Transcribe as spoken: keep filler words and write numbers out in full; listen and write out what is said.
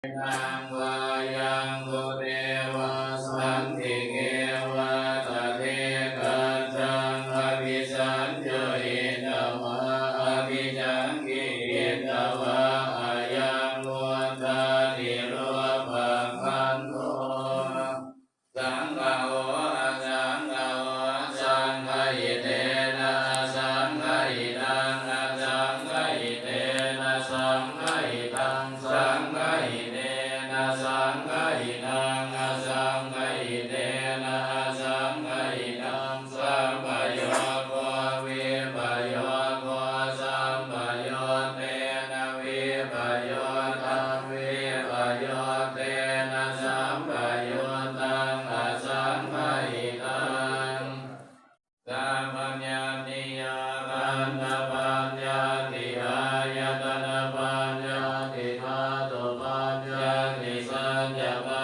Naṃ vā yaṃ dūre vā santike vā tadekajjhaṃ abhisaññūhitvā abhisaṅkhipitvā ayaṃ vuṭṭhāti rūpakkhandho. Saṅgaho asaṅgaho, saṅgahitena asaṅgahitaṃ, asaṅgahitena saṅgahitaṃ, saṅgahitena saṅgahitaṃ, asaṅgahitena asaṅgahitaṃ, sampayogo vippayogo, sampayuttena vippayuttaṃ, vippayuttena sampayuttaṃ, asaṅgahitaṃ. Sampaññattiya khandhapaññatti āyatanapaññatti dhātupaññatti saccapa